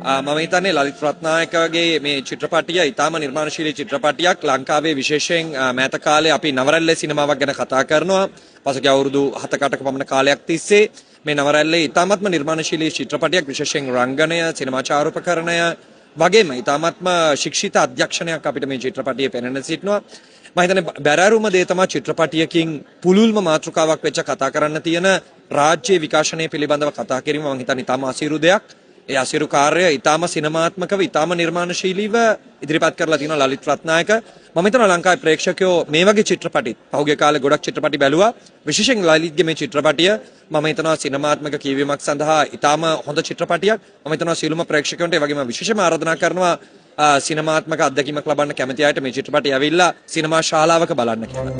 මම හිතන්නේ ලලිත් රත්නායකගේ මේ චිත්‍රපටිය ඉතාම නිර්මාණශීලී චිත්‍රපටියක්. ලංකාවේ විශේෂයෙන් මෑත කාලේ අපි නවරැල්ලේ සිනමාවක් ගැන කතා කරනවා. පසුගිය අවුරුදු 7ක 8ක පමණ කාලයක් තිස්සේ මේ නවරැල්ලේ ඉතාමත්ම නිර්මාණශීලී චිත්‍රපටියක්, විශේෂයෙන් රංගනය, සිනමා චාරූපකරණය වගේම ඉතාමත්ම ශික්ෂිත අධ්‍යක්ෂණයක් අපිට මේ චිත්‍රපටියේ පෙනෙන්න සිටිනවා. මම හිතන්නේ බැරෑරුම දේ තමයි චිත්‍රපටියකින් පුළුල්ම මාතෘකාවක් වෙච්ච කතා කරන්න තියෙන රාජ්‍ය විකාශනය පිළිබඳව කතා කිරීම මම හිතන්නේ ඉතාම අසීරු දෙයක්. ඒ අසීරු කාර්යය ඉතාම සිනමාත්මකව, ඉතාම නිර්මාණශීලීව ඉදිරිපත් කරලා තියෙනවා ලලිත් රත්නායක. මම හිතනවා ලංකාවේ ප්‍රේක්ෂකයෝ මේ වගේ චිත්‍රපටි පහුගිය කාලේ ගොඩක් චිත්‍රපටි බැලුවා. විශේෂයෙන් ලලිත්ගේ මේ චිත්‍රපටිය මම හිතනවා සිනමාත්මක කියවීමක් සඳහා ඉතාම හොඳ චිත්‍රපටියක්. මම හිතනවා සියලුම ප්‍රේක්ෂකයන්ට ඒ වගේම විශේෂයෙන්ම ආරාධනා කරනවා සිනමාත්මක අත්දැකීමක් ලබන්න කැමති අයට මේ චිත්‍රපටිය ඇවිල්ලා සිනමා ශාලාවක බලන්න කියලා.